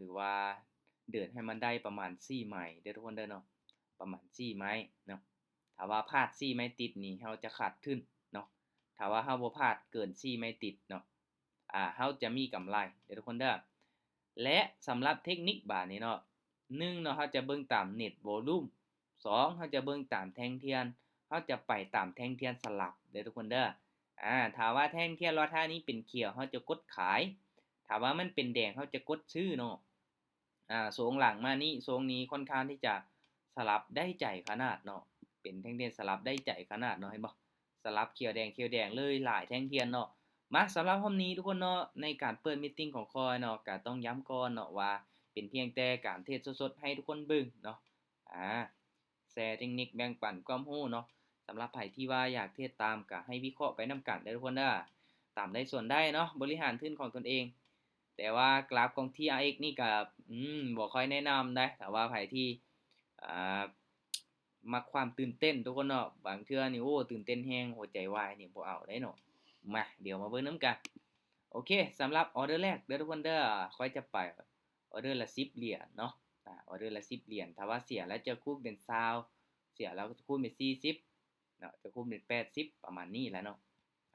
ຫຼືວ່າເດີນໃຫ້ມັນໄດ້ປະມານສີ່ໄມເດີທຸກຄົນເດີເນາະ, ປະມານສີ່ໄມເນາະ. ຖ້າວ່າພາດສີ່ໄມຕິດນີ້ ເຮົາຈະຂາດທຶນເນາະ. ຖ້າວ່າເຮົາບໍ່ພາດເກີນສີ່ໄມຕິດເນາະ ອາ ເຮົາຈະມີກຳໄລເດີທຸກຄົນເດີ. ແລະ ສຳລັບເທັກນິກບາດນີ້ເນາະ, ໜຶ່ງເນາະ ເຮົາຈະເບິ່ງຕາມ net volume, ສອງ ເຮົາຈະເບິ່ງຕາມແທ່ງທຽນ, ເຮົາຈະໄປຕາມແທ່ງທຽນສະຫຼັບເດີທຸກຄົນເດີ. ອາ ຖ້າວ່າແທ່ງທຽນລອດຫ້ານີ້ເປັນຂຽວ ເຮົາຈະກົດຂາຍ, ຖ້າວ່າມັນເປັນແດງ ເຮົາຈະກົດຊື້ເນາະ. ອາ ໂຊງຫຼັງມານີ້ ໂຊງນີ້ຄ່ອນຂ້າງທີ່ຈະສະຫຼັບໄດ້ໃຈຂະໜາດເນາະ, ເປັນແທ່ງທຽນສະຫຼັບໄດ້ໃຈຂະໜາດເນາະ, ເຫັນບໍ່? ສະຫຼັບຂຽວແດງ ຂຽວແດງເລີຍ ຫຼາຍແທ່ງທຽນເນາະ. ມາ ສຳລັບຮອບນີ້ທຸກຄົນເນາະ ໃນການເປີດມີດຕິງຂອງຂ້ອຍເນາະ ກະຕ້ອງຢ້ຳກ່ອນເນາະວ່າ ເປັນພຽງແຕ່ການເທດສົດໆໃຫ້ທຸກຄົນເບິ່ງເນາະ. ອາ ແຊເທັກນິກ ແບ່ງປັນຄວາມຮູ້ເນາະ. ສຳລັບໃຜທີ່ວ່າຢາກເທດຕາມ ກະໃຫ້ວິເຄາະໄປນຳກັນເດີທຸກຄົນເດີ. ຕາມໄດ້ສ່ວນໄດ້ເນາະ ບໍລິຫານທຶນຂອງຕົນເອງ. ແຕ່ວ່າກຣາຟຂອງ ທີອາເອັກສ໌ ນີ້ກະ ອືມ ບໍ່ຄ່ອຍແນະນຳໃດ໋ ຖ້າວ່າໃຜທີ່ ອ່າ ມັກຄວາມຕື່ນເຕັ້ນທຸກຄົນເນາະ. ບາງເທື່ອນີ້ ໂອ້ ຕື່ນເຕັ້ນແຮງ ຫົວໃຈວາຍນີ້ ບໍ່ເອົາໄດ໋ເນາະ. ມາ ດຽວມາເບິ່ງນຳກັນ. ໂອເຄ ສຳລັບອໍເດີແລກເດີທຸກຄົນເດີ ຂ້ອຍຈະໄປອໍເດີລະສິບຫຼຽນເນາະ. ອາ ອໍເດີລະສິບຫຼຽນ ຖ້າວ່າເສຍແລ້ວຈະຄູນເປັນຊາວ ເສຍແລ້ວຈະຄູນເປັນສີ່ສິບເນາະ ຈະຄູນເປັນແປດສິບ ປະມານນີ້ແຫຼະເນາະ.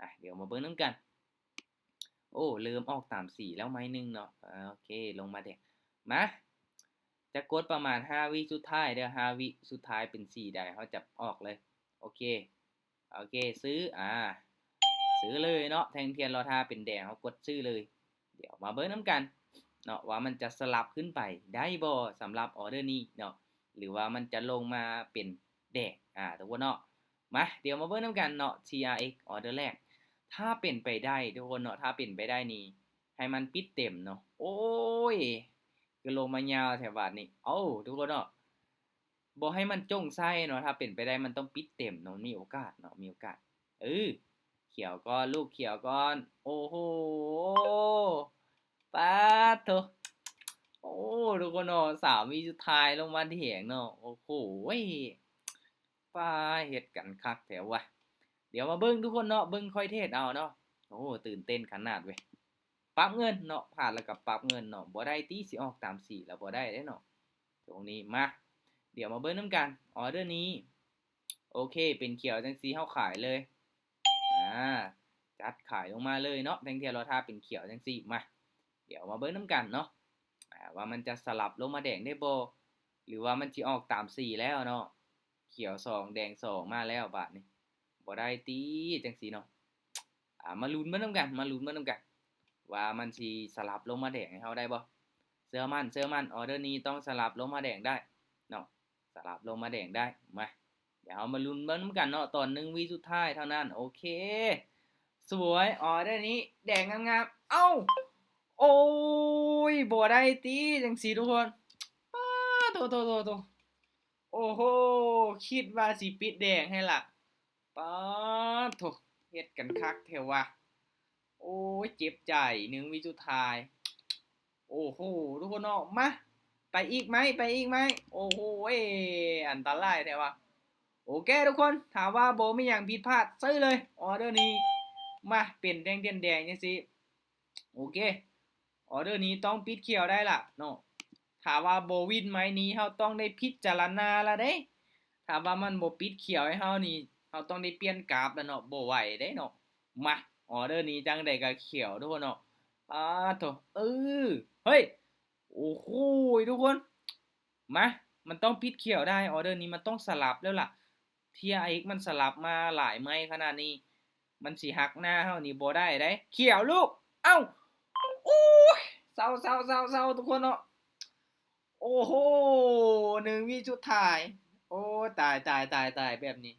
ອາ ດຽວມາເບິ່ງນຳກັນ. ໂອ້ ເລີ່ມອອກຕາມສີແລ້ວໄມ້ໜຶ່ງເນາະ. ອາ ໂອເຄ ລົງມາແດງ. ມາ ຈະກົດປະມານຫ້າວິສຸດທ້າຍເດີ, ຫ້າວິສຸດທ້າຍເປັນສີໃດ ເຮົາຈະອອກເລີຍ. ໂອເຄ ໂອເຄ ຊື້ ອາ ຊື້ເລີຍເນາະ. ແທ່ງທຽນລໍຖ້າເປັນແດງ ເຮົາກົດຊື້ເລີຍ. ດຽວມາເບິ່ງນຳກັນເນາະ ວ່າມັນຈະສະຫຼັບຂຶ້ນໄປໄດ້ບໍ່ ສຳລັບອໍເດີນີ້ເນາະ ຫຼືວ່າມັນຈະລົງມາເປັນແດງ ອາ ທຸກຄົນເນາະ. ມາ ດຽວມາເບິ່ງນຳກັນເນາະ ທີອາເອັກສ໌ ອໍເດີແລກ. ຖ້າເປັນໄປໄດ້ທຸກຄົນເນາະ ຖ້າເປັນໄປໄດ້ນີ້ ໃຫ້ມັນປິດເຕັມເນາະ. ໂອ້ຍ ຄືລົງມາຍາວແທ້ບາດນີ້. ເອົ້າ ທຸກຄົນເນາະ ບໍ່ໃຫ້ມັນຈົ່ງໃສ່ເນາະ, ຖ້າເປັນໄປໄດ້ມັນຕ້ອງປິດເຕັມເນາະ, ມີໂອກາດເນາະ ມີໂອກາດ. ເອີ ຂຽວກ່ອນລູກ ຂຽວກ່ອນ. ໂອ້ໂຫ ປາດໂທ ໂອ້ ທຸກຄົນເນາະ ສາມວິສຸດທ້າຍລົງມາແດງເນາະ. ໂອ້ໂຫ ປ້າ ເຮັດກັນຄັກແທ້ວະ. ດຽວມາເບິ່ງທຸກຄົນເນາະ ເບິ່ງຂ້ອຍເທດເອົາເນາະ. ໂອ້ ຕື່ນເຕັ້ນຂະໜາດເວີຍ. ປັບເງິນເນາະ ພາດແລ້ວກໍປັບເງິນເນາະ. ບໍ່ໄດ້ຕິຊິອອກຕາມສີແລ້ວ ບໍ່ໄດ້ເດ້ເນາະ ຕົງນີ້. ມາ ດຽວມາເບິ່ງນຳກັນ ອໍເດີນີ້. ໂອເຄ ເປັນຂຽວຈັ່ງຊີ້ ເຮົາຂາຍເລີຍ. ອາ ຈັດຂາຍລົງມາເລີຍເນາະ ແທ່ງທຽນລໍຖ້າເປັນຂຽວຈັ່ງຊີ້. ມາ ດຽວມາເບິ່ງນຳກັນເນາະ ອາ ວ່າມັນຈະສະຫຼັບລົງມາແດງໄດ້ບໍ່ ຫຼືວ່າມັນຊິອອກຕາມສີແລ້ວເນາະ. ຂຽວສອງ ແດງສອງ ມາແລ້ວບາດນີ້. ບໍ່ໄດ້ຕິ ຈັ່ງຊີ້ເນາະ. ອາ ມາລຸ້ນເບິ່ງນຳກັນ ມາລຸ້ນເບິ່ງນຳກັນ ວ່າມັນຊິສະຫຼັບລົງມາແດງໃຫ້ເຮົາໄດ້ບໍ່. ເຊື່ອໝັ້ນ ເຊື່ອໝັ້ນ ອໍເດີນີ້ຕ້ອງສະຫຼັບລົງມາແດງໄດ້ເນາະ ສະຫຼັບລົງມາແດງໄດ້. ມາ ດຽວເຮົາມາລຸ້ນເບິ່ງນຳກັນເນາະ ຕອນໜຶ່ງວິສຸດທ້າຍເທົ່ານັ້ນ. ໂອເຄ ສວຍ ອໍເດີນີ້ແດງງາມໆ. ເອົ້າ ໂອ້ຍ ບໍ່ໄດ້ຕິ ຈັ່ງຊີ້ທຸກຄົນ. ປາດໂທ ໂທ ໂທ ໂທ ໂອ້ໂຫ ຄິດວ່າຊິປິດແດງໃຫ້ລະ. ປາດໂທ ເຮັດກັນຄັກແທ້ວະ. ໂອ້ຍ ເຈັບໃຈ ໜຶ່ງວິສຸດທ້າຍ. ໂອ້ໂຫ ທຸກຄົນເນາະ ມາ ໄປອີກໄໝ ໄປອີກໄໝ. ໂອ້ໂຫ ເອ ອັນຕະລາຍແທ້ວະ. ໂອເຄທຸກຄົນ ຖ້າວ່າບໍ່ມີຫຍັງຜິດພາດ ຊື້ເລີຍ ອໍເດີນີ້. ມາ ເປັນແດງ ແດງໆ ຈັ່ງຊີ້. ໂອເຄ ອໍເດີນີ້ຕ້ອງປິດຂຽວໄດ້ລະເນາະ. ຖ້າວ່າບໍ່ວິນໄມ້ນີ້ ເຮົາຕ້ອງໄດ້ພິຈາລະນາລະເດ້. ຖ້າວ່າມັນບໍ່ປິດຂຽວໃຫ້ເຮົານີ້ ເຮົາຕ້ອງໄດ້ປ່ຽນກາບລະເນາະ ບໍ່ໄຫວເດ້ເນາະ. ມາ ອໍເດີນີ້ຈັ່ງໃດກໍຂຽວທຸກຄົນເນາະ. ປາດໂທ ເອີ ເຮີ້ຍ ໂອ້ໂຫ ທຸກຄົນ ມາ ມັນຕ້ອງປິດຂຽວໄດ້. ອໍເດີນີ້ມັນຕ້ອງສະຫຼັບແລ້ວລະ. ທີອາເອັກສ໌ ມັນສະຫຼັບມາຫຼາຍໄມ້ຂະໜາດນີ້ ມັນຊິຫັກໜ້າເຮົານີ້ບໍ່ໄດ້ເດ້. ຂຽວລູກ ເອົ້າ ໂອ້ຍ ເສົ້າໆໆໆ ທຸກຄົນເນາະ. ໂອ້ໂຫ ໜຶ່ງວິສຸດທ້າຍ. ໂອ້ ຕາຍໆໆໆ ແບບນີ້.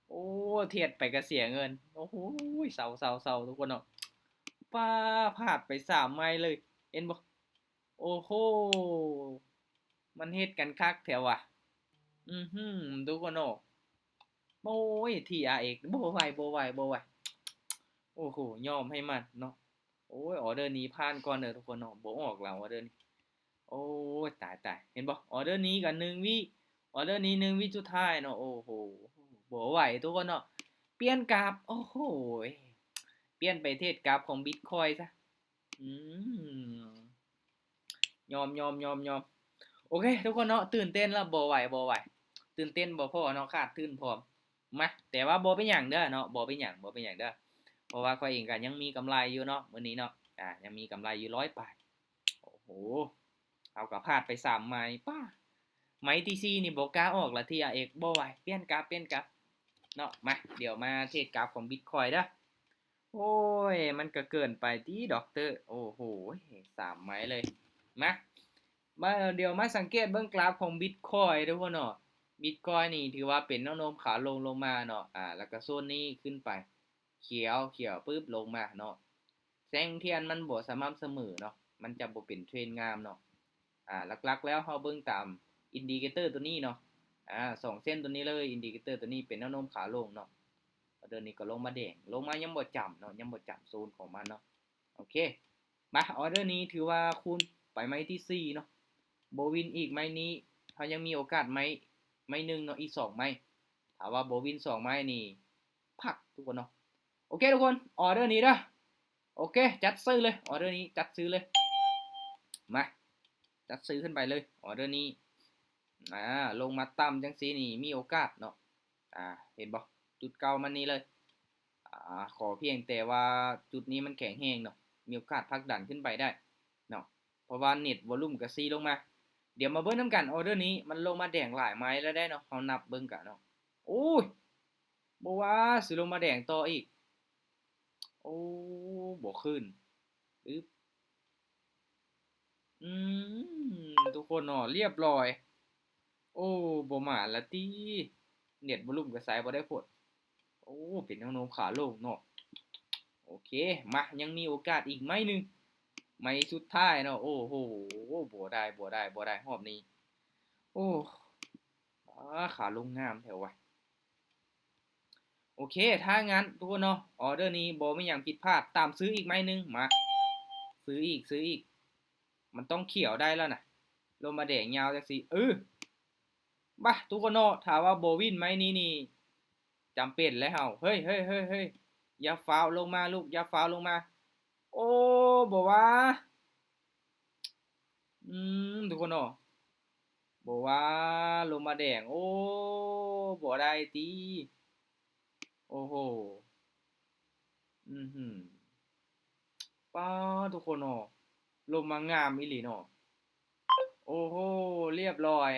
ໂອ້ ເທດໄປກະເສຍເງິນ. ໂອ້ໂຫ ເສົ້າໆໆ ທຸກຄົນເນາະ. ປ້າ ພາດໄປສາມໄມ້ເລີຍ ເຫັນບໍ່? ໂອ້ໂຫ ມັນເຮັດກັນຄັກແທ້ວະ. ອືຫື ທຸກຄົນເນາະ. ໂອ້ຍ ທີອາເອັກສ໌ ບໍ່ໄຫວ ບໍ່ໄຫວ ບໍ່ໄຫວ. ໂອ້ໂຫ ຍອມໃຫ້ມັນເນາະ. ໂອ້ຍ ອໍເດີນີ້ຜ່ານກ່ອນເດີທຸກຄົນເນາະ ບໍ່ອອກແລ້ວອໍເດີນີ້. ໂອ້ຍ ຕາຍໆ ເຫັນບໍ່? ອໍເດີນີ້ກໍໜຶ່ງວິ ອໍເດີນີ້ໜຶ່ງວິສຸດທ້າຍເນາະ. ໂອ້ໂຫ ບໍ່ໄຫວທຸກຄົນເນາະ. ປ່ຽນກາບ ໂອ້ໂຫ ປ່ຽນໄປເທດກາບຂອງບິດຄອຍຊະ. ອືມ ຍອມ ຍອມ ຍອມ ຍອມ. ໂອເຄທຸກຄົນເນາະ ຕື່ນເຕັ້ນລະ ບໍ່ໄຫວ ບໍ່ໄຫວ ຕື່ນເຕັ້ນບໍ່ພໍເນາະ ຂາດທຶນພ້ອມ. ມາ ແຕ່ວ່າບໍ່ເປັນຫຍັງເດີເນາະ ບໍ່ເປັນຫຍັງ ບໍ່ເປັນຫຍັງເດີ ເພາະວ່າຂ້ອຍເອງກໍຍັງມີກຳໄລຢູ່ເນາະ ມື້ນີ້ເນາະ ອາ ຍັງມີກຳໄລຢູ່ຮ້ອຍປາຍ. ໂອ້ໂຫ ເຮົາກໍພາດໄປສາມໄມ້ ປ້າ ໄມ້ທີສີ່ນີ້ບໍ່ກ້າອອກລະ ທີອາເອັກ ບໍ່ໄຫວ ປ່ຽນກາບ ປ່ຽນກາບເນາະ. ມາ ດຽວມາເທຣດກາບຂອງບິດຄອຍເດີ. ໂອ້ຍ ມັນກໍເກີນໄປຕິ ດັອກເຕີ ໂອ້ໂຫ ສາມໄມ້ເລີຍ. ມາ ມາ ດຽວມາສັງເກດເບິ່ງກຣາຟຂອງບິດຄອຍເດີເນາະ. ບິດຄອຍນີ້ຖືວ່າເປັນແນວໂນ້ມຂາລົງລົງມາເນາະ ອາ ແລ້ວກໍໂຊນນີ້ຂຶ້ນໄປ ຂຽວ ຂຽວປຶບ ລົງມາເນາະ. ແສງທຽນມັນບໍ່ສະໝ່ຳສະເໝີເນາະ ມັນຈະບໍ່ເປັນເທຣນງາມເນາະ. ອາ ຫຼັກໆແລ້ວເຮົາເບິ່ງຕາມອິນດິເຄເຕີຕົວນີ້ເນາະ ອາ ສອງເສັ້ນຕົວນີ້ເລີຍ ອິນດິເຄເຕີຕົວນີ້ເປັນແນວໂນ້ມຂາລົງເນາະ. ອອເດີນີ້ກໍລົງມາແດງ ລົງມາຍັງບໍ່ຈຳເນາະ ຍັງບໍ່ຈຳໂຊນຂອງມັນເນາະ. ໂອເຄ ມາ ອອເດີນີ້ຖືວ່າຄູນໄປໄມ້ທີສີ່ເນາະ ບໍ່ວິນອີກໄມ້ນີ້ ເຮົາຍັງມີໂອກາດໄມ້ ໄມ້ໜຶ່ງເນາະ ອີກສອງໄມ້. ຖ້າວ່າບໍ່ວິນສອງໄມ້ນີ້ ພັກທຸກຄົນເນາະ. ໂອເຄທຸກຄົນ ອອເດີນີ້ເດີ ໂອເຄ ຈັດຊື້ເລີຍ ອອເດີນີ້ຈັດຊື້ເລີຍ. ມາ ຈັດຊື້ຂຶ້ນໄປເລີຍ ອອເດີນີ້ ອາ ລົງມາຕ່ຳຈັ່ງຊີ້ນີ້ມີໂອກາດເນາະ. ອາ ເຫັນບໍ່ ຈຸດເກົ່າມັນນີ້ເລີຍ. ອາ ຂໍພຽງແຕ່ວ່າຈຸດນີ້ມັນແຂງແຮງເນາະ ມີໂອກາດຜັກດັນຂຶ້ນໄປໄດ້ເນາະ ເພາະວ່າເນັດວອລຸ່ມກໍຊີ້ລົງມາ. ດຽວມາເບິ່ງນຳກັນ ອອເດີນີ້ມັນລົງມາແດງຫຼາຍໄມ້ແລ້ວເດ້ເນາະ ເຮົານັບເບິ່ງກະເນາະ. ໂອ້ຍ ບໍ່ວ່າຊິລົງມາແດງຕໍ່ອີກ. ໂອ້ ບໍ່ຂຶ້ນ ອຶບ ອືມ ທຸກຄົນເນາະ ລຽບລ້ອຍ. ໂອ້ ບໍ່ໝານລະຕິ ເນັດວອລຸ່ມກໍໃຊ້ບໍ່ໄດ້ຜົນ. ໂອ້ ເປັນແນວໂນ້ມຂາລົງເນາະ. ໂອເຄ ມາ ຍັງມີໂອກາດອີກໄມ້ໜຶ່ງ ໄມ້ສຸດທ້າຍເນາະ. ໂອ້ໂຫ ບໍ່ໄດ້ ບໍ່ໄດ້ ບໍ່ໄດ້ ຮອບນີ້. ໂອ້ ອາ ຂາລົງງາມແທ້ວະ. ໂອເຄ ຖ້າຊັ້ນທຸກຄົນເນາະ ອອເດີນີ້ບໍ່ມີຫຍັງຜິດພາດ ຕາມຊື້ອີກໄມ້ໜຶ່ງ. ມາ ຊື້ອີກ ຊື້ອີກ ມັນຕ້ອງຂຽວໄດ້ແລ້ວນະ ລົງມາແດງຍາວຈັ່ງຊີ້. ເອີ ບາ ທຸກຄົນເນາະ ຖ້າວ່າບໍ່ວິນໄມ້ນີ້ນີ້ ຈຳເປັນແລ້ວເຮົາ. ເຮີ້ຍ ເຮີ້ຍ ເຮີ້ຍ ເຮີ້ຍ ຢ່າຟ້າວລົງມາລູກ ຢ່າຟ້າວລົງມາ. ໂອ້ ບໍ່ວ່າ ອືມ ທຸກຄົນເນາະ ບໍ່ວ່າລົງມາແດງ. ໂອ້ ບໍ່ໄດ້ຕິ ໂອ້ໂຫ ອືຫື ປ້າ ທຸກຄົນເນາະ ລົງມາງາມອີ່ຫຼີເນາະ. ໂອ້ໂຫ ລຽບລ້ອຍ.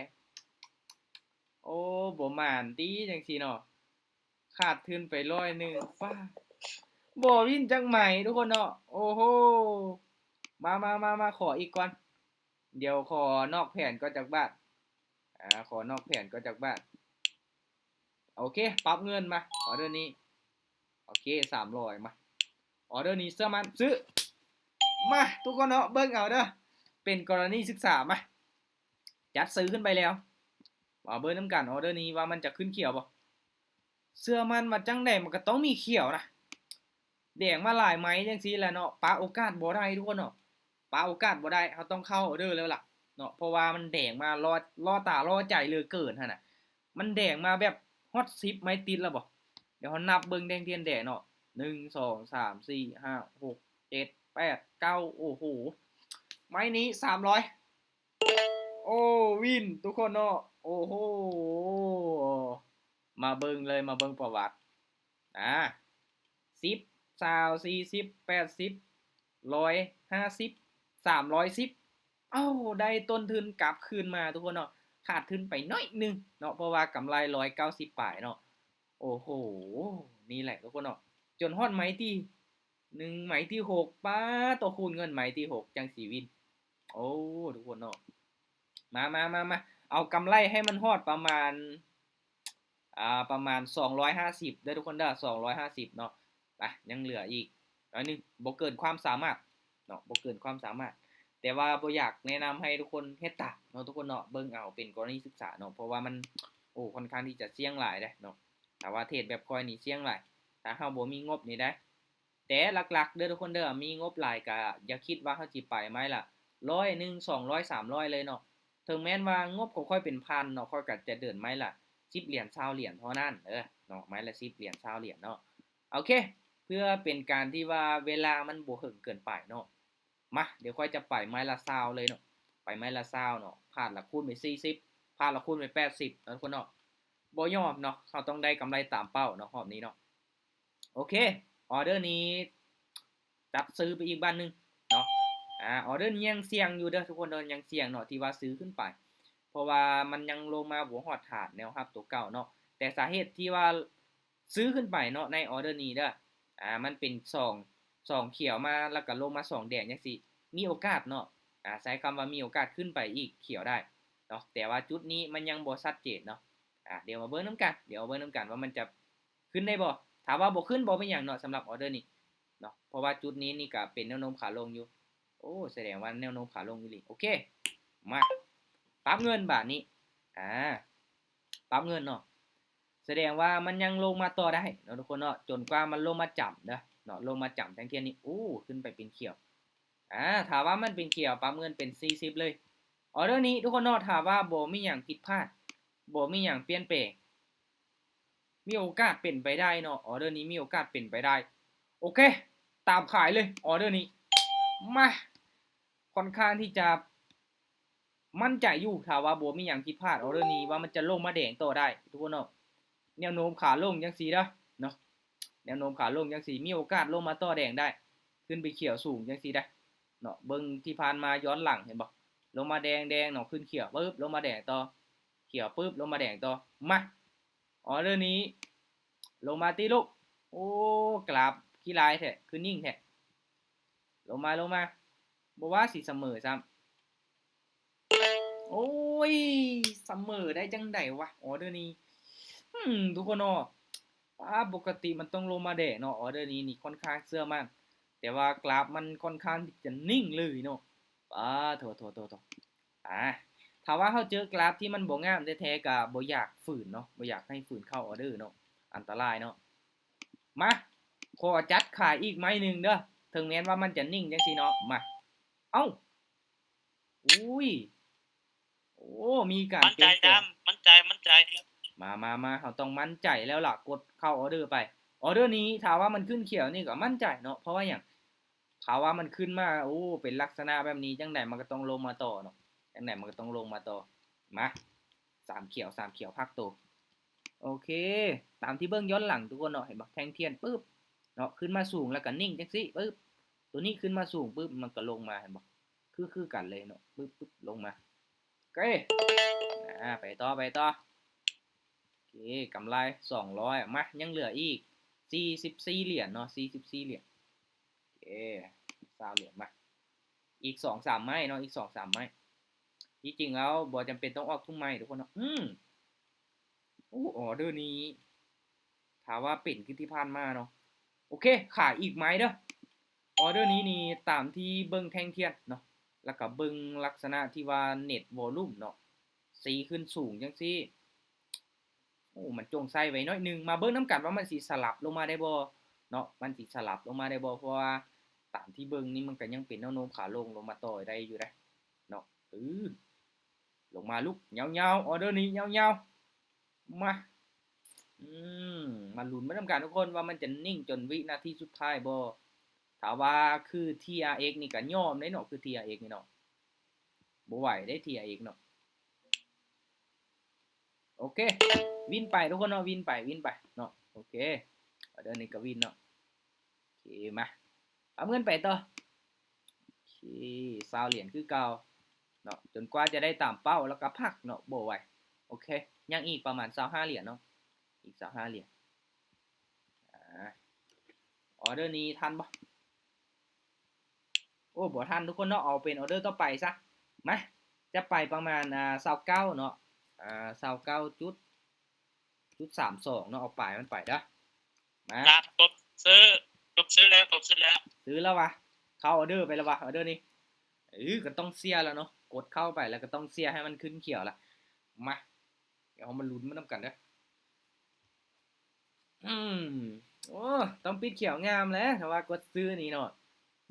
ໂອ້ ບໍ່ໝານຕິ ຈັ່ງຊີ້ເນາະ ຂາດທຶນໄປຮ້ອຍໜຶ່ງ. ປ້າ ບໍ່ວິນຈັກໄມ້ທຸກຄົນເນາະ. ໂອ້ໂຫ ມາ ມາ ມາ ມາ ຂໍອີກກ່ອນ ດຽວຂໍນອກແຜນກ່ອນຈັກບາດ. ອາ ຂໍນອກແຜນກ່ອນຈັກບາດ. ໂອເຄ ປັບເງິນມາ ອອເດີນີ້. ໂອເຄ ສາມຮ້ອຍ ມາ ອອເດີນີ້ເຊື່ອໝັ້ນ ຊື້. ມາ ທຸກຄົນເນາະ ເບິ່ງເອົາເດີ ເປັນກໍລະນີສຶກສາ. ມາ ຈັດຊື້ຂຶ້ນໄປແລ້ວ ມາເບິ່ງນຳກັນ ອອເດີນີ້ວ່າມັນຈະຂຶ້ນຂຽວບໍ່. ເຊື່ອໝັ້ນວ່າຈັ່ງໃດມັນກໍຕ້ອງມີຂຽວນະ ແດງມາຫຼາຍໄມ້ຈັ່ງຊີ້ແຫຼະເນາະ ປະໂອກາດບໍ່ໄດ້ທຸກຄົນເນາະ ປະໂອກາດບໍ່ໄດ້. ເຮົາຕ້ອງເຂົ້າອອເດີແລ້ວລະເນາະ ເພາະວ່າມັນແດງມາຫຼໍ່ ຫຼໍ່ຕາຫຼໍ່ໃຈເຫຼືອເກີນຫັ້ນນະ. ມັນແດງມາແບບຮອດສິບໄມ້ຕິດແລ້ວບໍ່. ດຽວເຮົານັບເບິ່ງແດງທຽນແດງເນາະ ໜຶ່ງ ສອງ ສາມ ສີ່ ຫ້າ ຫົກ ເຈັດ ແປດ ເກົ້າ ໂອ້ໂຫ ໄມ້ນີ້ສາມຮ້ອຍ. ໂອ້ ວິນ ທຸກຄົນເນາະ ໂອ້ໂຫ ມາເບິ່ງເລີຍ ມາເບິ່ງປະຫວັດ ອາ ສິບ ຊາວ ສີ່ສິບ ແປດສິບ ຮ້ອຍ ຫ້າສິບ ສາມຮ້ອຍສິບ. ເອົ້າ ໄດ້ຕົ້ນທຶນກັບຄືນມາທຸກຄົນເນາະ ຂາດທຶນໄປໜ້ອຍໜຶ່ງເນາະ ເພາະວ່າກຳໄລຮ້ອຍເກົ້າສິບປາຍເນາະ. ໂອ້ໂຫ ນີ້ແຫຼະທຸກຄົນເນາະ ຈົນຮອດໄມ້ທີ ໜຶ່ງໄມ້ທີຫົກ ປ້າໂຕ ຄູນເງິນໄມ້ທີຫົກຈັ່ງຊິວິນ. ໂອ້ ທຸກຄົນເນາະ ມາ ມາ ມາ ມາ ເອົາກຳໄລໃຫ້ມັນຮອດປະມານ ອ່າ ປະມານສອງຮ້ອຍຫ້າສິບເດີທຸກຄົນເດີ ສອງຮ້ອຍຫ້າສິບເນາະ. ອ່ະ ຍັງເຫຼືອອີກໜ້ອຍໜຶ່ງ ບໍ່ເກີນຄວາມສາມາດເນາະ ບໍ່ເກີນຄວາມສາມາດ ແຕ່ວ່າບໍ່ຢາກແນະນຳໃຫ້ທຸກຄົນເຮັດຕາມເນາະ ທຸກຄົນເນາະ ເບິ່ງເອົາເປັນກໍລະນີສຶກສາເນາະ ເພາະວ່າມັນ ໂອ້ ຄ່ອນຂ້າງທີ່ຈະສ່ຽງຫຼາຍເດ້ເນາະ. ຖ້າວ່າເທຣດແບບຂ້ອຍນີ້ສ່ຽງຫຼາຍ ຖ້າເຮົາບໍ່ມີງົບນີ້ໄດ໋ ແຕ່ຫຼັກໆເດີທຸກຄົນເດີ ມີງົບຫຼາຍກະຢ່າຄິດວ່າເຮົາຊິໄປໄມ້ລະຮ້ອຍໜຶ່ງ ສອງຮ້ອຍ ສາມຮ້ອຍເລີຍເນາະ. ເຖິງແມ່ນວ່າງົບຂອງຂ້ອຍເປັນພັນເນາະ ຂ້ອຍກະຈະເດີນໄມ້ລະສິບຫຼຽນ ຊາວຫຼຽນເທົ່ານັ້ນເດີເນາະ ໄມ້ລະສິບຫຼຽນ ຊາວຫຼຽນເນາະ. ໂອເຄ ເພື່ອເປັນການທີ່ວ່າເວລາມັນບໍ່ເຫິງເກີນໄປເນາະ ມາ ດຽວຂ້ອຍຈະໄປໄມ້ລະຊາວເລີຍເນາະ. ໄປ ໄປໄມ້ລະຊາວເນາະ ພາດລະຄູນໄປສີ່ສິບ ພາດລະຄູນໄປແປດສິບເນາະທຸກຄົນເນາະ. ບໍ່ຍອມເນາະ ເຮົາຕ້ອງໄດ້ກຳໄລຕາມເປົ້າເນາະ ຮອບນີ້ເນາະ. ໂອເຄ ອໍເດີນີ້ຈັດຊື້ໄປອີກບາດໜຶ່ງເນາະ. ອາ ອໍເດີນີ້ຍັງສ່ຽງຢູ່ເດີທຸກຄົນເດີ ຍັງສ່ຽງເນາະ ທີ່ວ່າຊື້ຂຶ້ນໄປ ເພາະວ່າມັນຍັງລົງມາບໍ່ຮອດຖານແນວຮັບໂຕເກົ່າເນາະ. ແຕ່ສາເຫດທີ່ວ່າຊື້ຂຶ້ນໄປເນາະ ໃນອໍເດີນີ້ເດີ ອາ ມັນເປັນສອງ ສອງຂຽວມາ ແລ້ວກໍລົງມາສອງແດງຈັ່ງຊີ້ ມີໂອກາດເນາະ ອາ ໃຊ້ຄຳວ່າມີໂອກາດຂຶ້ນໄປອີກຂຽວໄດ້ເນາະ. ແຕ່ວ່າຈຸດນີ້ມັນຍັງບໍ່ຊັດເຈນເນາະ. ອາ ດຽວມາເບິ່ງນຳກັນ ດຽວມາເບິ່ງນຳກັນວ່າມັນຈະ ຂຶ້ນໄດ້ບໍ່? ຖ້າວ່າບໍ່ຂຶ້ນບໍ່ເປັນຫຍັງເນາະ ສຳລັບອໍເດີນີ້ເນາະ ເພາະວ່າຈຸດນີ້ນີ້ກະເປັນແນວໂນ້ມຂາລົງຢູ່. ໂອ້ ສະແດງວ່າແນວໂນ້ມຂາລົງອີ່ຫຼີ. ໂອເຄ ມາປັບເງິນບາດນີ້ ອາ ປັບເງິນເນາະ ສະແດງວ່າມັນຍັງລົງມາຕໍ່ໄດ້ເນາະທຸກຄົນເນາະ ຈົນກວ່າມັນລົງມາຈຳເດີເນາະ ລົງມາຈຳແທ່ງທຽນນີ້ ໂອ້ ຂຶ້ນໄປເປັນຂຽວ. ອາ ຖ້າວ່າມັນເປັນຂຽວ ປັບເງິນເປັນສີ່ສິບເລີຍ. ອໍເດີນີ້ທຸກຄົນເນາະ ຖ້າວ່າບໍ່ມີຫຍັງຜິດພາດ ບໍ່ມີຫຍັງປ່ຽນແປງ ມີໂອກາດເປັນໄປໄດ້ເນາະ ອໍເດີນີ້ມີໂອກາດເປັນໄປໄດ້. ໂອເຄ ຕາມຂາຍເລີຍ ອໍເດີນີ້ ມາ ຄ່ອນຂ້າງທີ່ຈະໝັ້ນໃຈຢູ່ ຖ້າວ່າບໍ່ມີຫຍັງຜິດພາດ ອໍເດີນີ້ວ່າມັນຈະລົງມາແດງຕໍ່ໄດ້ທຸກຄົນເນາະ. ແນວໂນ້ມຂາລົງຈັ່ງຊີ້ເດີເນາະ ແນວໂນ້ມຂາລົງຈັ່ງຊີ້ ມີໂອກາດລົງມາຕໍ່ແດງໄດ້ ຂຶ້ນໄປຂຽວສູງຈັ່ງຊີ້ໄດ໋ເນາະ. ເບິ່ງທີ່ຜ່ານມາຍ້ອນຫຼັງເຫັນບໍ່ ລົງມາແດງໆເນາະ ຂຶ້ນຂຽວປຶບ ລົງມາແດງຕໍ່ ຂຽວປຶບ ລົງມາແດງຕໍ່. ມາ ອໍເດີນີ້ລົງມາຕິລູກ. ໂອ້ ກຣາບຂີ້ຮ້າຍແທ້ ຄືນິ່ງແທ້. ລົງມາ ລົງມາ ບໍ່ວ່າຊິສະເໝີຊ້ຳ. ໂອ້ຍ ສະເໝີໄດ້ຈັ່ງໃດວະ ອໍເດີນີ້. ອືມ ທຸກຄົນເນາະ ປາ ປົກກະຕິມັນຕ້ອງລົງມາແດງເນາະ ອໍເດີນີ້ນີ້ຄ່ອນຂ້າງເຊື່ອໝັ້ນ ແຕ່ວ່າກຣາບມັນຄ່ອນຂ້າງທີ່ຈະນິ່ງເລີຍເນາະ. ປາ ໂຖ ໂຖ ໂຖ ໂຖ ອາ ຖ້າວ່າເຮົາເຈີກຣາບທີ່ມັນບໍ່ງາມແທ້ໆ ກະບໍ່ຢາກຝືນເນາະ ບໍ່ຢາກໃຫ້ຝືນເຂົ້າອໍເດີເນາະ ອັນຕະລາຍເນາະ. ມາ ຂໍຈັດຂາຍອີກໄມ້ໜຶ່ງເດີ ເຖິງແມ່ນວ່າມັນຈະນິ່ງຈັ່ງຊີ້ເນາະ. ມາ ເອົ້າ ອຸ້ຍ ໂອ້ ມີການ ໝັ້ນໃຈ ປ່ຽນແປງ ດຳ ໝັ້ນໃຈ ໝັ້ນໃຈ. ມາ ມາ ມາ ເຮົາຕ້ອງໝັ້ນໃຈແລ້ວລະ ກົດເຂົ້າອໍເດີໄປ. ອໍເດີນີ້ຖ້າວ່າມັນຂຶ້ນຂຽວນີ້ກໍໝັ້ນໃຈເນາະ ເພາະວ່າຫຍັງ? ຖ້າວ່າມັນຂຶ້ນມາ ໂອ້ ເປັນລັກສະນະແບບນີ້ ຈັ່ງໃດມັນກໍຕ້ອງລົງມາຕໍ່ເນາະ ຈັ່ງໃດມັນກໍຕ້ອງລົງມາຕໍ່. ມາ ສາມຂຽວ ສາມຂຽວພັກໂຕ. ໂອເຄ ຕາມທີ່ເບິ່ງຍ້ອນຫຼັງທຸກຄົນເນາະ ເຫັນບໍ່ ແທ່ງທຽນປຶບເນາະ ຂຶ້ນມາສູງແລ້ວກໍນິ່ງຈັ່ງຊີ້ປຶບ ໂຕນີ້ຂຶ້ນມາສູງປຶບ ມັນກໍລົງມາ ເຫັນບໍ່ ຄື ຄືກັນເລີຍເນາະ ປຶບ ປຶບ ລົງມາ. ໂອເຄ ອາ ໄປຕໍ່ ໄປຕໍ່. ໂອເຄ ກຳໄລສອງຮ້ອຍ. ມາ ຍັງເຫຼືອອີກສີ່ສິບສີ່ຫຼຽນເນາະ ສີ່ສິບສີ່ຫຼຽນ. ໂອເຄ ຊາວຫຼຽນ. ມາ ອີກສອງສາມໄມ້ເນາະ ອີກສອງສາມໄມ້. ທີ່ຈິງແລ້ວບໍ່ຈຳເປັນຕ້ອງອອກທຸກໄມ້ທຸກຄົນເນາະ. ອືມ ໂອ້ ອໍເດີນີ້ ຖ້າວ່າເປັນຄືທີ່ຜ່ານມາເນາະ. ໂອເຄ ຂາຍອີກໄມ້ເດີ. ອໍເດີນີ້ນີ້ ຕາມທີ່ເບິ່ງແທ່ງທຽນເນາະ ແລ້ວກໍເບິ່ງລັກສະນະທີ່ວ່າເນັດວໍລຸ່ມເນາະ ຊີ້ຂຶ້ນສູງຈັ່ງຊີ້ ໂອ້ ມັນຈົ່ງໃສ່ໄວ້ໜ້ອຍໜຶ່ງ. ມາເບິ່ງນຳກັນວ່າມັນຊິສະຫຼັບລົງມາໄດ້ບໍ່ເນາະ ມັນຊິສະຫຼັບລົງມາໄດ້ບໍ່ ເພາະວ່າຕາມທີ່ເບິ່ງນີ້ ມັນກໍຍັງເປັນແນວໂນ້ມຂາລົງ ລົງມາຕໍ່ໄດ້ຢູ່ເດເນາະ. ເອີ ລົງມາລູກ ຍາວໆ ອໍເດີນີ້ຍາວໆ. ມາ ອືມ ມາລຸ້ນໄປນຳກັນທຸກຄົນ ວ່າມັນຈະນິ່ງຈົນວິນາທີສຸດທ້າຍບໍ່. ຖ້າວ່າຄື ທີອາເອັກ ນີ້ກໍຍອມເດ້ເນາະ ຄື ທີອາເອັກ ນີ້ເນາະ ບໍ່ໄຫວເດ້ ທີອາເອັກ ເນາະ. ໂອເຄ ວິນໄປທຸກຄົນເນາະ ວິນໄປ ວິນໄປເນາະ. ໂອເຄ ອໍເດີນີ້ກໍວິນເນາະ. ໂອເຄ ມາ ເອົາເງິນໄປຕໍ່. ໂອເຄ ຊາວຫຼຽນຄືເກົ່າເນາະ ຈົນກວ່າຈະໄດ້ຕາມເປົ້າ ແລ້ວກໍພັກເນາະ ບໍ່ໄຫວ. ໂອເຄ ຍັງອີກປະມານຊາວຫ້າຫຼຽນເນາະ ອີກຊາວຫ້າຫຼຽນ. ອາ ອໍເດີນີ້ທັນບໍ່? ໂອ້ ບໍ່ທັນທຸກຄົນເນາະ ເອົາເປັນອໍເດີຕໍ່ໄປຊະ. ມາ ຈະໄປປະມານ ອາ ຊາວເກົ້າເນາະ ອາ ຊາວເກົ້າຈຸດ ຈຸດສາມສອງເນາະ ເອົາປາຍມັນໄປເດີ. ມາ ຄັບ ກົດຊື້ ກົດຊື້ແລ້ວ ກົດຊື້ແລ້ວ ຊື້ແລ້ວວະ ເຂົ້າອໍເດີໄປແລ້ວວະ ອໍເດີນີ້. ເອີ ກໍຕ້ອງເຊື່ອແລ້ວເນາະ ກົດເຂົ້າໄປແລ້ວກໍຕ້ອງເຊື່ອໃຫ້ມັນຂຶ້ນຂຽວລະ. ມາ ດຽວເຮົາມາລຸ້ນໄປນຳກັນເດີ. ອືມ ໂອ້ ຕ້ອງປິດຂຽວງາມແຫຼະ ຖ້າວ່າກົດຊື້ນີ້ເນາະ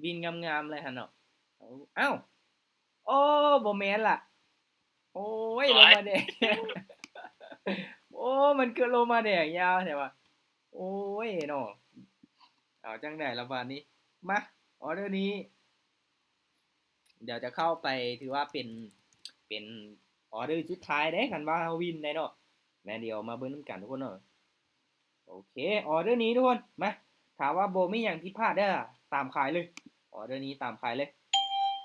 ວິນງາມໆເລີຍຫັ້ນເນາະ. ເອົ້າ ໂອ້ ບໍ່ແມ່ນລະ ໂອ້ຍ ລົງມາແດງ ໂອ້ ມັນຄືລົງມາແດງຍາວແທ້ວະ ໂອ້ຍເນາະ. ເອົາຈັ່ງໃດລະບາດນີ້ ມາ ອໍເດີນີ້ ດຽວຈະເຂົ້າໄປ ຖືວ່າເປັນ ເປັນອໍເດີສຸດທ້າຍເດ້ ຄັນວ່າເຮົາວິນໄດ້ເນາະ. ແມ່ນ ດຽວມາເບິ່ງນຳກັນທຸກຄົນເນາະ. ໂອເຄ ອໍເດີນີ້ທຸກຄົນ ມາ ຖ້າວ່າບໍ່ມີຫຍັງຜິດພາດເດີ ຕາມຂາຍເລີຍ. ອໍເດີນີ້ຕາມຂາຍເລີຍ.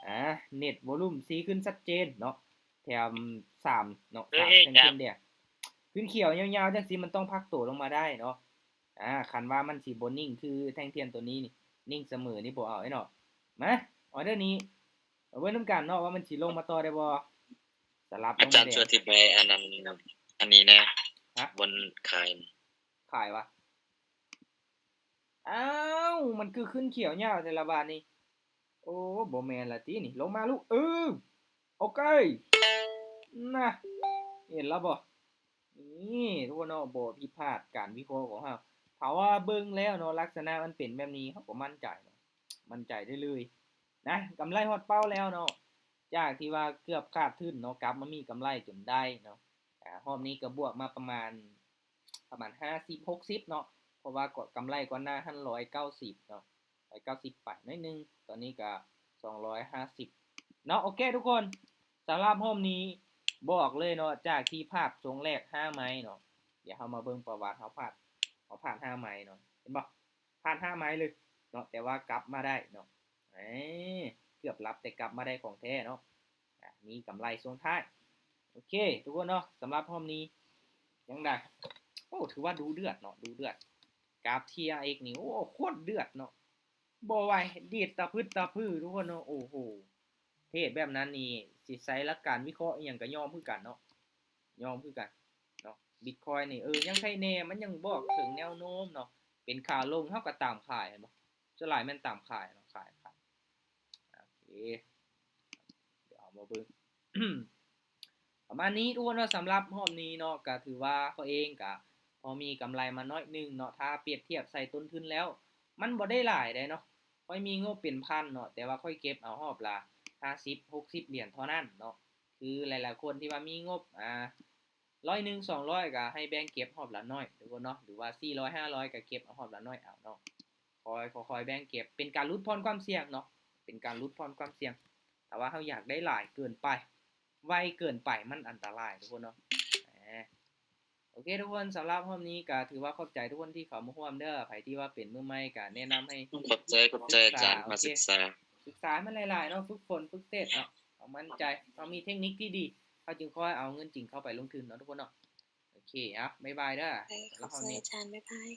ອາ ເນັດໂວລຸມສີ່ຂຶ້ນຊັດເຈນເນາະ ແຖມສາມເນາະ ສາມແທ່ງເທຽນແດງ ຂຶ້ນຂຽວຍາວໆ ຈັ່ງຊີ້ມັນຕ້ອງພັກໂຕລົງມາໄດ້ເນາະ. ອາ ຄັນວ່າມັນຊິບໍ່ນິ່ງຄືແທ່ງທຽນໂຕນີ້ນີ້ ນິ່ງສະເໝີນີ້ບໍ່ເອົາເນາະ. ມາ ອໍເດີນີ້ ມາເບິ່ງນຳກັນເນາະວ່າມັນຊິລົງມາຕໍ່ໄດ້ບໍ່. ສະຫຼັບລົງມາແດງ. ອາຈານຊ່ວຍອະທິບາຍອັນນັ້ນ ອັນນີ້ແດ່ ບ່ອນຂາຍ ຂາຍຫວາ? ອ້າວ ມັນຄືຂຶ້ນຂຽວຍາວແທ້ລະບາດນີ້. ໂອ້ ບໍ່ແມ່ນລະຕິນີ້. ລົງມາລູກ ເອີ ໂອເຄ ນະ ເຫັນລະບໍ່? ນີ້ທຸກຄົນເນາະ ບໍ່ຜິດພາດການວິເຄາະຂອງເຮົາ. ຖ້າວ່າເບິ່ງແລ້ວເນາະ ລັກສະນະມັນເປັນແບບນີ້ ເຮົາກໍໝັ້ນໃຈເນາະ ໝັ້ນໃຈໄດ້ເລີຍນະ. ກຳໄລຮອດເປົ້າແລ້ວເນາະ ຈາກທີ່ວ່າເກືອບຂາດທຶນເນາະ ກັບມາມີກຳໄລຈົນໄດ້ເນາະ. ອາ ຮອບນີ້ກໍບວກມາປະມານ ປະມານຫ້າສິບ ຫົກສິບເນາະ ເພາະວ່າກໍກຳໄລກ່ອນໜ້າຫັ້ນຮ້ອຍເກົ້າສິບເນາະ ຮ້ອຍເກົ້າສິບປາຍໜ້ອຍໜຶ່ງ ຕອນນີ້ກໍສອງຮ້ອຍຫ້າສິບເນາະ. ໂອເຄທຸກຄົນ ສຳລັບຮອບນີ້ບອກເລີຍເນາະ ຈາກທີ່ພາດຊ່ວງແລກຫ້າໄມ້ເນາະ ດຽວເຮົາມາເບິ່ງປະຫວັດ ເຮົາພາດ ເຮົາພາດຫ້າໄມ້ເນາະ ເຫັນບໍ່? ພາດຫ້າໄມ້ເລີຍເນາະ ແຕ່ວ່າກັບມາໄດ້ເນາະ. ເອີ ເກືອບຫຼັບແຕ່ກັບມາໄດ້ຂອງແທ້ເນາະ. ອາ ມີກຳໄລຊ່ວງທ້າຍ. ໂອເຄທຸກຄົນເນາະ ສຳລັບຮອບນີ້ຍັງໄດ້ ໂອ້ ຖືວ່າດຸເດືອດເນາະ ດຸເດືອດ. ກາບ ທີອາເອັກ ນີ້ ໂອ້ ໂຄດເດືອດເນາະ ບໍ່ໄຫວ ດີດຕະພຶດຕະພືທຸກຄົນເນາະ. ໂອ້ໂຫ ເທດແບບນັ້ນນີ້ ຊິໃຊ້ຫຼັກການວິເຄາະອີ່ຫຍັງກໍຍອມຄືກັນເນາະ ຍອມຄືກັນເນາະ. ບິດຄອຍນີ້ ເອີ ຍັງໄຄແນ່ ມັນຍັງບອກເຖິງແນວໂນ້ມເນາະ ເປັນຂາລົງ ເຮົາກໍຕາມຂາຍ ເຫັນບໍ່? ສ່ວນຫຼາຍແມ່ນຕາມຂາຍເນາະ ຂາຍ ຂາຍ. ໂອເຄ ດຽວເຮົາມາເບິ່ງ ປະມານນີ້ທຸກຄົນເນາະ. ສຳລັບຮອບນີ້ເນາະ ກະຖືວ່າຂ້ອຍເອງກະພໍມີກຳໄລມາໜ້ອຍໜຶ່ງເນາະ ຖ້າປຽບທຽບໃສ່ຕົ້ນທຶນແລ້ວ ມັນບໍ່ໄດ້ຫຼາຍໃດເນາະ. ຂ້ອຍມີງົບເປັນພັນເນາະ ແຕ່ວ່າຂ້ອຍເກັບເອົາຮອບລະຫ້າສິບ ຫົກສິບຫຼຽນເທົ່ານັ້ນເນາະ. ຄືຫຼາຍໆຄົນທີ່ວ່າມີງົບ ອາ ຮ້ອຍໜຶ່ງ ສອງຮ້ອຍ ກໍໃຫ້ແບ່ງເກັບຮອບລະໜ້ອຍທຸກຄົນເນາະ ຫຼືວ່າສີ່ຮ້ອຍ ຫ້າຮ້ອຍ ກໍເກັບເອົາຮອບລະໜ້ອຍເອົາເນາະ. ຄ່ອຍ ຄ່ອຍໆແບ່ງເກັບ ເປັນການຫຼຸດຜ່ອນຄວາມສ່ຽງເນາະ ເປັນການຫຼຸດຜ່ອນຄວາມສ່ຽງ. ຖ້າວ່າເຮົາຢາກໄດ້ຫຼາຍເກີນໄປ ໄວເກີນໄປ ມັນອັນຕະລາຍທຸກຄົນເນາະ. ອາ ໂອເຄທຸກຄົນ ສຳລັບຮອບນີ້ກໍຖືວ່າຂອບໃຈທຸກຄົນທີ່ເຂົ້າມາຮ່ວມເດີ. ໃຜທີ່ວ່າເປັນມືໃໝ່ກໍແນະນຳໃຫ້ ຂອບໃຈ ຂອບໃຈອາຈານ ມາສຶກສາ ສຶກສາໃຫ້ມັນຫຼາຍໆເນາະ ຝຶກຝົນ ຝຶກເທດເນາະ ເຮົາໝັ້ນໃຈ ເຮົາມີເທັກນິກທີ່ດີ ເຮົາຈຶ່ງຄ່ອຍເອົາເງິນຈິງເຂົ້າໄປລົງທຶນເນາະທຸກຄົນເນາະ. ໂອເຄ ເອົາ ບາຍບາຍເດີ. ຂອບໃຈອາຈານ ບາຍບາຍ.